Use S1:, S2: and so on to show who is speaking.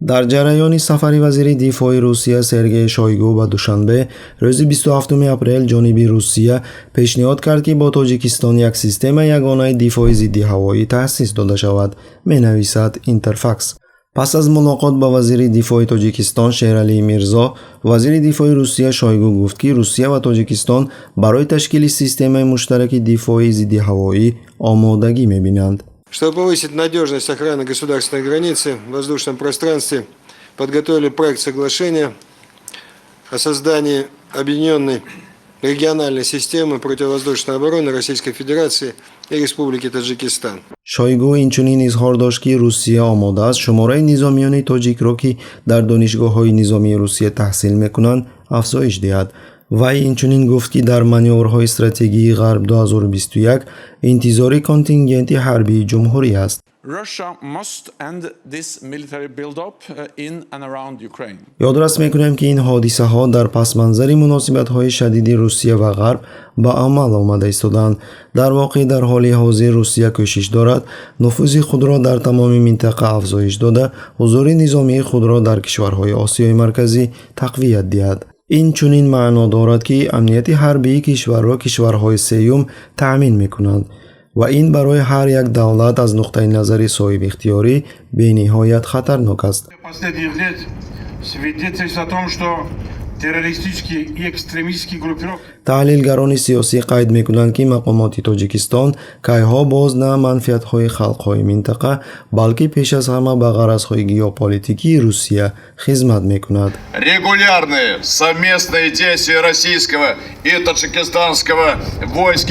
S1: Дар ҷараёни сафари вазири дифои Русия Сергей Шойгу ба Душанбе рӯзи 27 апрел ҷониби Русия пешниҳод кард, ки бо Тоҷикистон як системаи ягонаи дифои зиддиҳавоӣ таъсис дода шавад, менависад Интерфакс. Пас аз мулоқот ба вазири дифои Тоҷикистон Шералӣ Мирзо, вазири дифои Русия Шойгу гуфт, ки Русия ва Тоҷикистон барои ташкили системаи муштараки дифои зиддиҳавоӣ омодагӣ мебинанд.
S2: Чтобы повысить надежность охраны государственной границы в воздушном пространстве, подготовили проект соглашения о создании объединенной региональной системы противовоздушной обороны Российской Федерации и Республики Таджикистан.
S1: Шойгу инчунин изҳор дошт, ки Русия омода аст шумораи низомиёни тоҷикро, ки дар донишгоҳҳои низомии Русия таҳсил мекунанд, афзоиш диҳад. Вай инчунин гуфт, ки дар манёврҳои стратегии Ғарб 2021 интизори контингенти ҳарбии ҷумҳурӣ аст.
S3: Russia must end this military build-up in and around Ukraine.
S1: Ёдрас мекунем, ки ин ҳодисаҳо дар пасманзари муносибатҳои шадиди Русия ва Ғарб ба амал омада истодаанд. Дар воқеъ, дар ҳоли ҳозир Русия кӯшиш дорад нуфузи худро дар тамоми минтақа афзоиш дода, ҳузури низомии худро дар кишварҳои Осиёи Марказӣ тақвият диҳад. Ин чунин маъно дорад, ки амнияти ҳарбии кишварро кишварҳои сеюм таъмин мекунанд ва ин барои ҳар як давлат аз нуқтаи назари соҳибихтиёрӣ бениҳоят хатарнок аст.
S4: Последних лет свидетельствует о том, что террористические и экстремистские группировки
S1: Таҳлилгарони сиёсӣ қайд мекунанд, ки мақомоти Тоҷикистон кайҳо боз на манфиатҳои халқҳои минтақа, балки пеш аз ҳама ба ғаразҳои геополитикии Русия хизмат мекунад.
S5: Регулярные совместные действия российского и таджикистанского войск.